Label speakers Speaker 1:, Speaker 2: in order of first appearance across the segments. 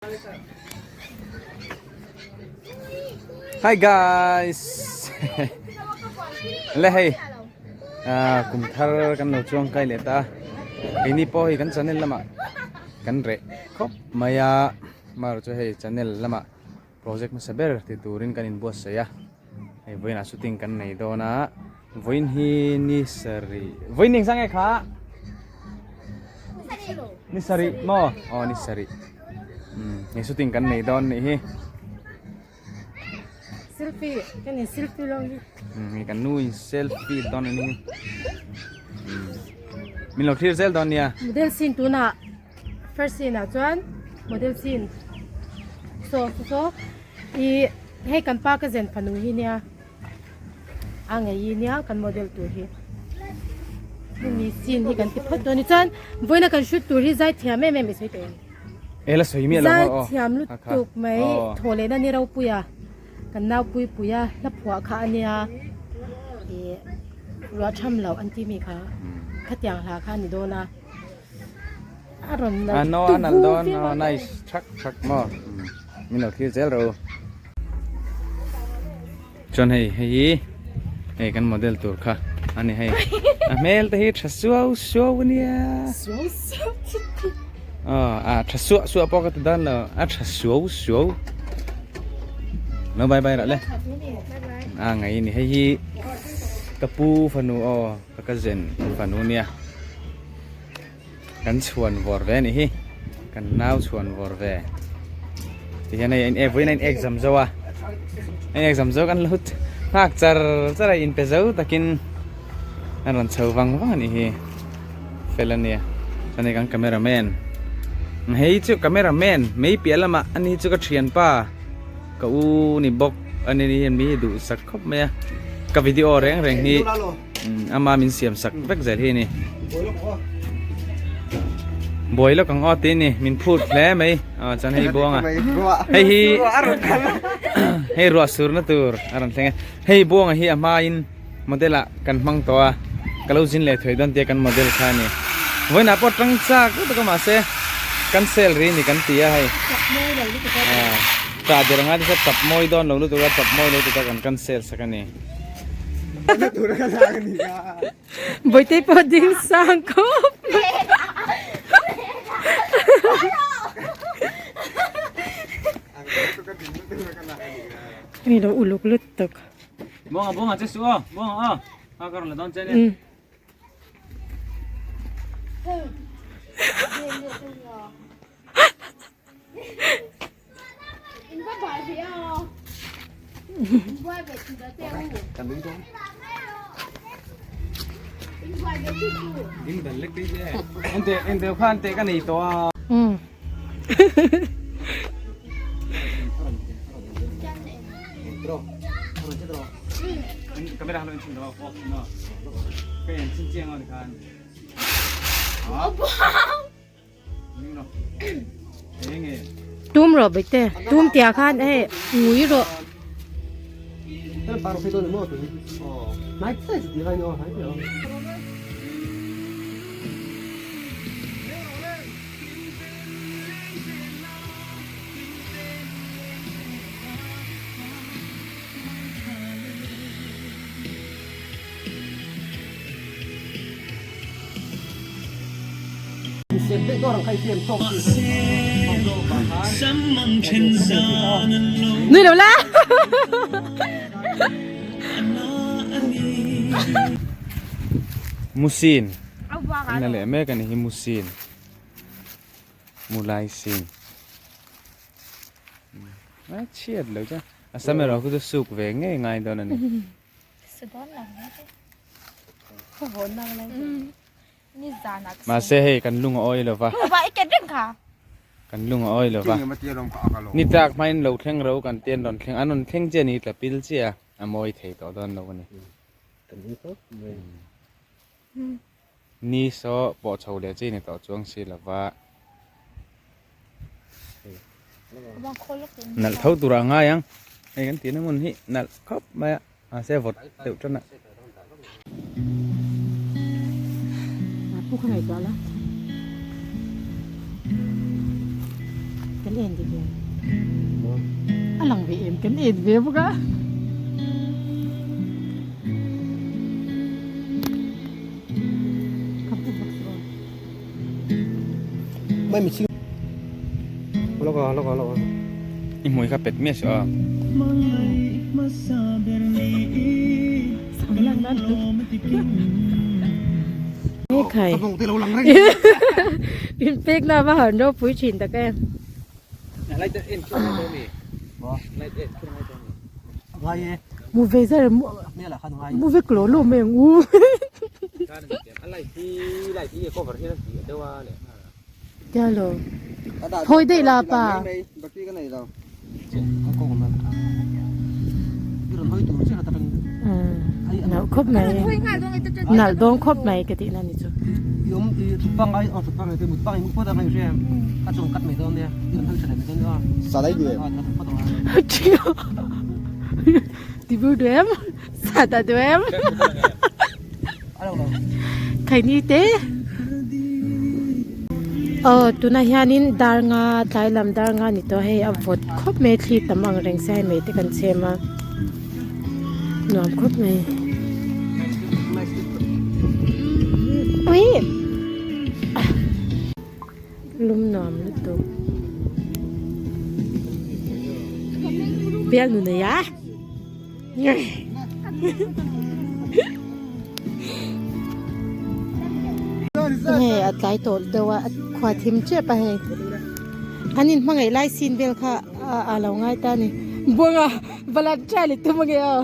Speaker 1: Hi guys. Le hei. Ah kum thar kan lo chuang kai leh ta. Keini pawh hei kan channel lamah kan reh khawp mai a. Amaherawhchu chu hei channel lamah project hmasa ber ti turin kan inbuatsaih a. Hei vawiinah shooting kan nei dawn a. Vawiin hi ni sarih vawiin eng sang nge kha? Ni sarih maw? Aw ni sarih. Umm hei shooting kan nei dawn nih hi.
Speaker 2: Selfie kan in selfie lo hi.
Speaker 1: Umm hei kan nu in selfie dawn a ni hi. Umm min lo thlir zel dawn nia.
Speaker 2: Model scene tunah first scene ah chuan model scene so so i hei kan pa ka zen fanu hi nia. A ngei nia kan model tur hi hemi scene hi kan ti phawt dawn ni chuan vawiina kan shoot tur hi zai thiam em em i sawi tawh em
Speaker 1: e la sawi miah lo
Speaker 2: zai thiam lutuk mai thaw lehna ni ropuia kan nau pui puia hla phuah kha ania ih ruah tham loh an ti mi kha khatiang hla kha a ni dawn a a rawn
Speaker 1: nal a nal dawn nice thak thak maw min lo thlir zel ro. Chuan hei hei hi hei kan model tur kha a ni hei a hmel te hi tha suau suau a nia
Speaker 2: suau suau
Speaker 1: aw a tha suah suah pawh ka ti dawn lo a tha suau suau lo bye bye rah le a ngai a ni hei hi ka pu fanu aw ka cousin fanu nia Kan chhuan vawr ve anih hi kan nau chhuan vawr ve ti hian hei e vawiin a in exam zo a a in exam zo kan lo nghak char char a inpe zo takin a rawn chho vang vang anih hi fel ania chuan hei kan camera man hei chu camera man mai piah lamah ani chu ka thianpa ka u ni bawk ani hian mi hi duhsak khawp mai a ka video reng reng hi. Ama min siam sak vek zel hi a ni. Buai lawk ang aw tih a ni min phut hle mai aw chuan hei buanga hei hi hei ruah sur na tur a rawn thleng a hei buanga hi a hmain model ah kan hmang tawh a ka lo zin leh thuai dawn tia kan model kha a ni vawiinah pawh tang chak lutuk a mahse cancel ri ni kan ti a hei tah der anga te chuan tap mawi dawn lo lutuk a tap mawi lo lutuk a kan cancel sak a ni.
Speaker 2: Bawihte pawh ding sang khawp mai. Hei lo uluk lutuk.
Speaker 1: Buanga buanga che su aw buanga aw a ka rawn la dawn che nia.
Speaker 2: Tum rawh bete tum tiah khan hei ngui rawh. Nui lo la.
Speaker 1: Musin na leh mek a ni hi musin mulai sin a chhiat lo chuan a sam erawh khu chu suk ve ngei ngai dawn a ni. Mahse hei kan lung a awi lo va. Kan lung a awi lo va. Ni tlak hmain lo thleng ro kan tian rawn thleng an rawn thleng chiah ni tla pil chiah a mawi thei tawh dawn lo a ni. Ni saw pawh chho leh chi ni tawh chuang si lo va. Nalh tho tur a ngai ang. Hei kan tihna hmun hi nalh khawp mai a. Mahse vawt deuh tan a.
Speaker 2: Pu kha ngaihtuah la. Kan en dik em? A lang ve em? Kan en ve bawk a. Ka hmu bawk si aw.
Speaker 3: Mai mi ching. Lawk a, lawk a, lawk a.
Speaker 1: I hmui kha pet miah suh a.
Speaker 2: Khai. In pek na va han ropui thin tak em. Mu ve zar mu vek lo lo mai ang u. Tia lo. Thawi daih la pa. Nalh khawp mai. Nalh dawn khawp mai ka tih na ni chu. Tibur duh em? Sata duh em? Khaini te aw tunah hianin dar nga tlai lam dar nga ni tawh hei a vawt khawp mai thli tam ang reng se hei mei te kan chhem a nuam khawp mai ui lum nuam lutuk bialnu nei a. Hei a tlai tawh deuh a a khua thim tep a hei an in hmangaih lai sin vel kha a lo ngai ta a ni buanga balan try leh tum ange aw.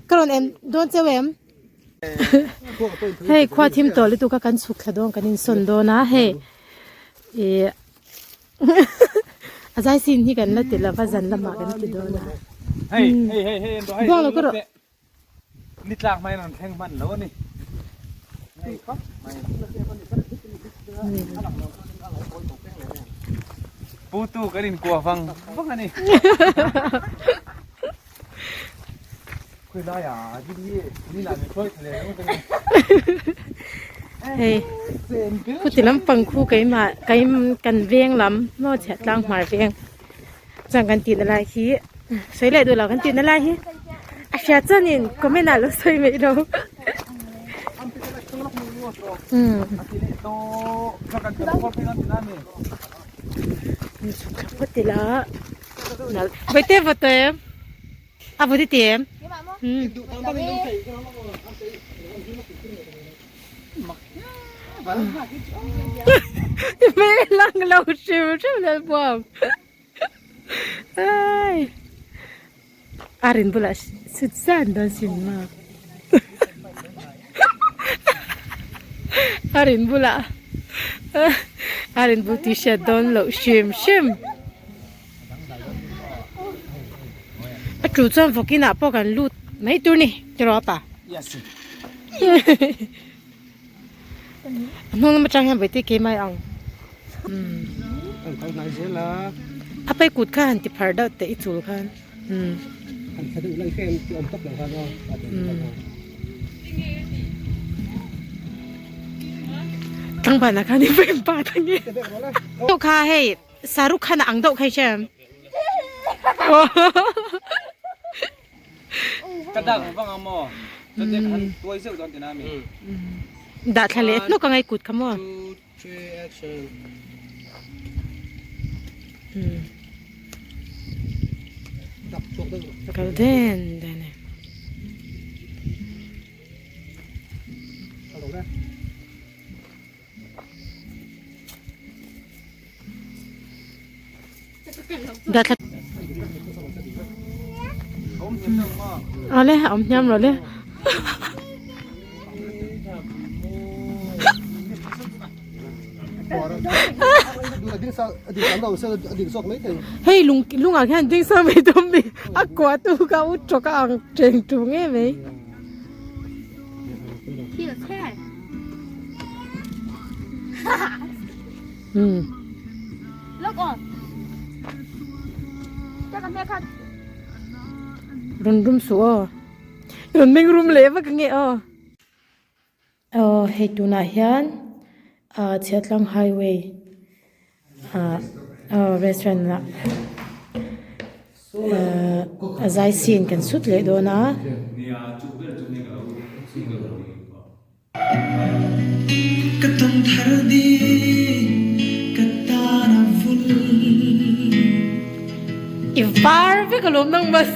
Speaker 2: Ka rawn en dawn cheu em? Hei khua thim tawh lutuk a kan chhuk thla dawn kan insawn dawn a hei ih a zai sin hi kan la ti lova zan lamah kan ti dawn a.
Speaker 1: Hei hei hei hei en rawh hei
Speaker 2: Buang lo ka rawh.
Speaker 1: Ni tlak hmai rawn thleng hman lo a ni. Hei khawp mai. Pu tu kan inkua vang vang a ni.
Speaker 2: Hei khuti lampang khu keimah kan veng lam maw chhiah tlang hmar veng chuan kan tihna lai hi sawi leh duh lo kan tihna lai hi a hria chuanin comment ah lo sawi mai lo umm. Vaite vawt em a vawt i ti em hmel lang lo hrim hrim leh buam ai a rin bulah sut zan dawn sin ma a rin bulah a rin bul tih hriat dawn loh hrim hrim. A tul chuan vawk inah pawh kan lut mai tur ni tiraw apa? A hnung lam atang hian vawi te keimah ang. A pai kut kha han ti phar deuh teh i chul khan. Tlangval ah khan i frame pa thang e. Kha hei. Shahrukh Khan a ang deuh khai che.
Speaker 1: Ka dak vang a maw? Chute khan tuai zeuh dawn tina mi.
Speaker 2: Dah thla leh hnuk angai kut kha maw? Kal den den e. Awle a awm hniam rawh le. Hei lung lungah khian ding sang mai dawn mi a kuah tu kha u tawk a ang teng tung em mai. Rawn rum suh aw. Rawn meng rum leh vak ange aw. Aw hei tunah hian ah Chhiahtlang highway ah aw restaurant ah ahh a zai scene kan sut leh dawn a. I var vek alawm nang mas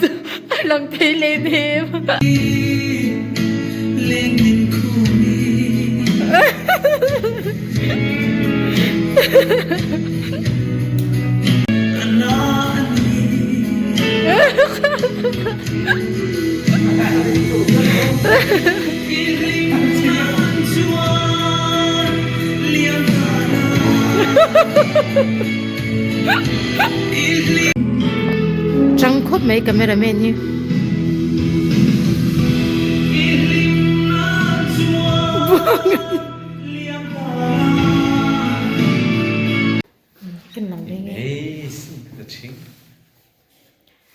Speaker 2: a lang thei leh hnem. Chang khawp mai camera man hi.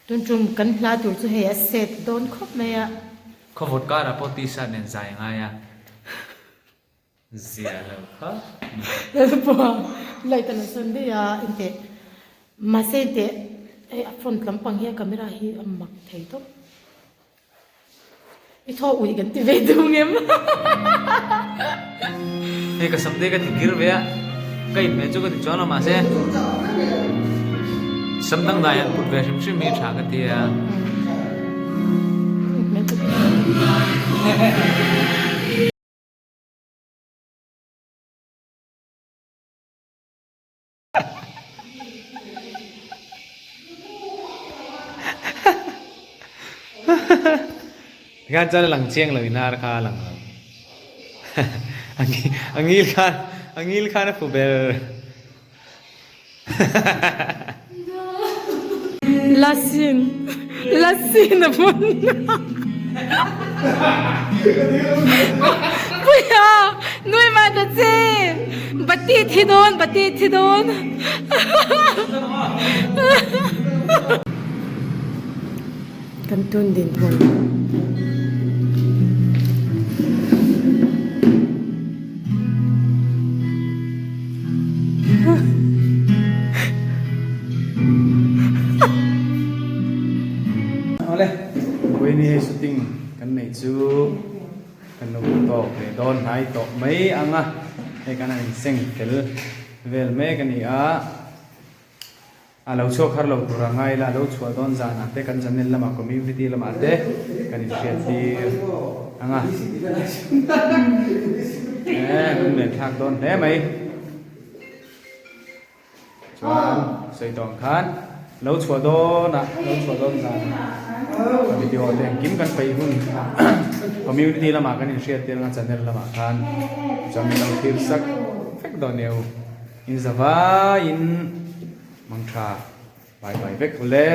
Speaker 2: Tun tum kan hla tur chu hei a set dawn khawp mai a.
Speaker 1: Khawvawt karah pawh t-shirt nen zai a ngai a. Zia lo kha.
Speaker 2: Lalpa light a la sawn daih a inteh mahse inteh hei a front lampang hi a camera hi a mak thei tawp. I thaw ui kan ti ve duh ngem.
Speaker 1: Hei ka sam te ka ti kir ve a ka in hmel chu ka ti chuang lo mahse sam dang dai an put ve hrim hrim hi tha ka ti a. Tikhan chuan a lang chiang lo in ar kha a lang lo. A ngil khan a ngil khan a fu ber.
Speaker 2: Lasin Lasin a hmun Puia nui mah ta che Bati thi dawn bati thi dawn Kan tun dinhmun.
Speaker 1: Awle, vawiin hei shooting kan neih chu kan lo tawk leh dawn hnai tawh mai ang a, hei kan han inseng fel vel mek a ni a. A lo chhuak har lo tur a ngai la, a lo chhuah dawn zanah te kan channel lamah community lamah te kan inhriat tir ang a. Eh, lung len thlak dawn hle mai. Chuan sawi tawh ang khan lo chhuah dawnah, lo chhuah dawn zanah a video te engkim kan peih hun community lamah kan inhriat tir ang a channel lamah khan chuan min lo thlir sak vek dawn nia u. In zavaiin mang tha bai bai vek ule.